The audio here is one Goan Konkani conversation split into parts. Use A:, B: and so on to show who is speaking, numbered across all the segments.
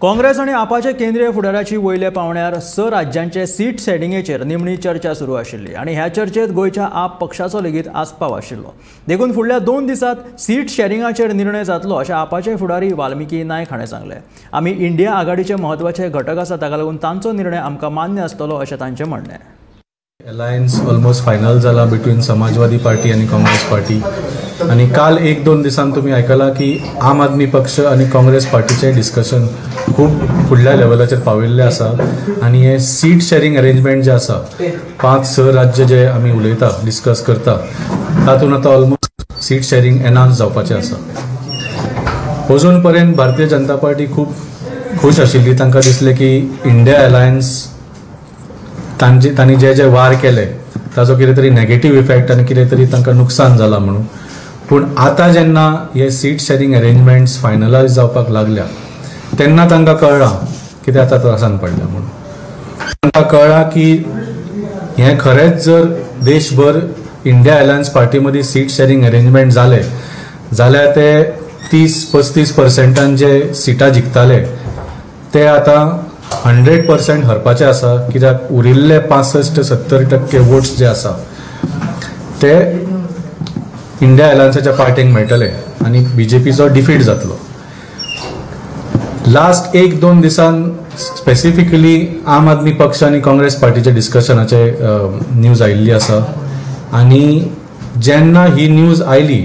A: काँग्रेस आनी आपाचे केंद्रीय फुडाराची वयल्या पावंड्यार 6 राज्यांचे सीट सेटिंगेचेर निमणी चर्चा सुरू आशिल्ली आनी ह्या चर्चेत गोंयच्या आप पक्षाचो लेगीत आस्पाव आशिल्लो. देखून फुडल्या 2 दिसांत सीट शेअरिंगाचेर निर्णय जातलो अशें आपाचे फुडारी वाल्मिकी नायक हाणें सांगलें. आमी इंडिया आघाडीचे म्हत्वाचे घटक आसा, ताका लागून तांचो निर्णय आमकां मान्य आसतलो अशें तांचें म्हणणें.
B: अलायन्स ऑलमोस्ट फायनल जाला बिटवीन समाजवादी पार्टी आनी काँग्रेस पार्टी. आनी काल 1-2 दिसान तुमी आयकलां की आम आदमी पक्ष आनी काँग्रेस पार्टीचें डिस्कशन खूब फुडल्या लेवलाचेर पाविल्लें आसा. आनी हे सीट शेअरिंग अरेंजमेंट जे आसा 5-6 राज्य जे आमी उलयता डिस्कस करता तातूंत आतां ऑलमोस्ट सीट शेअरिंग एनावन्स जावपाचें आसा. अजून पर्यंत भारतीय जनता पार्टी खूब खूश आशिल्ली. तांकां दिसलें की इंडिया अलायन्स तांणी जे जे वार केले ताजो कितें तरी नेगेटीव इफेक्ट आनी कितें तरी तांकां नुकसान जालां म्हणून. पूण आतां जेन्ना हे सीट शेअरिंग अरेंजमेंट्स फायनलायज जावपाक लागल्या तेन्ना तांकां कळ्ळां की ते आतां त्रासान पडल्या म्हणून. तांकां कळ्ळां की हें खरेंच जर देशभर इंडिया अलायन्स पार्टी मदीं सीट शेअरिंग अरेंजमेंट जालें जाल्यार ते 30-35% जे सिटां जिखताले ते आतां 100% हरपाचे आसा. कित्याक उरिल्ले 65-70% वोट्स जे आसा ते इंडिया अलायन्साच्या पार्टीक मेळटले आनी बीजेपीचो डिफीट जातलो. लास्ट 1-2 दिसान स्पेसिफिकली आम आदमी पक्ष आनी काँग्रेस पार्टीच्या डिस्कशनाचे न्यूज आयिल्ली आसा. आनी जेन्ना ही न्यूज आयली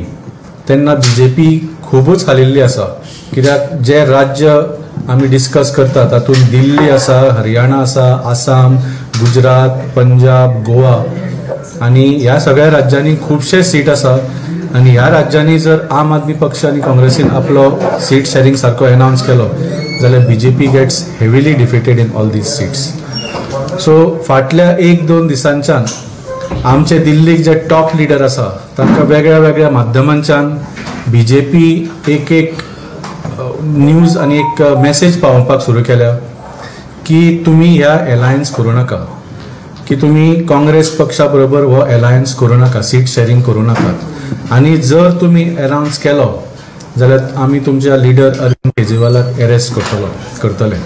B: तेन्ना बीजेपी खुबूच हालिल्ली आसा. कित्याक जे राज्य आमी डिस्कस करता तातूंत दिल्ली आसा, हरियाणा आसा, आसाम, गुजरात, पंजाब, गोवा आनी ह्या सगळ्या राज्यांनी खुबशे सीट आसा. आनी ह्या राज्यांनी जर आम आदमी पक्ष आनी काँग्रेसीन आपलो सीट शेअरिंग सारको एनावन्स केलो जाल्यार BJP gets heavily defeated in all these seats. So फाटल्या 1-2 दिसांच्यान आमचे दिल्लीक जे टॉप लिडर आसा तांकां वेगळ्या वेगळ्या माध्यमांच्यान बीजेपी एक एक न्यूज आनी एक मॅसेज पावोवपाक सुरू केल्या की तुमी ह्या अलायन्स करूं नाका, की तुमी काँग्रेस पक्षा बरोबर हो अलायन्स करूं नाका, सीट शेअरिंग करूं नाकात. आनी जर तुमी अनावन्स केलो जाल्यार आमी तुमच्या लिडर अरविंद केजरीवालाक अरेस्ट करतले.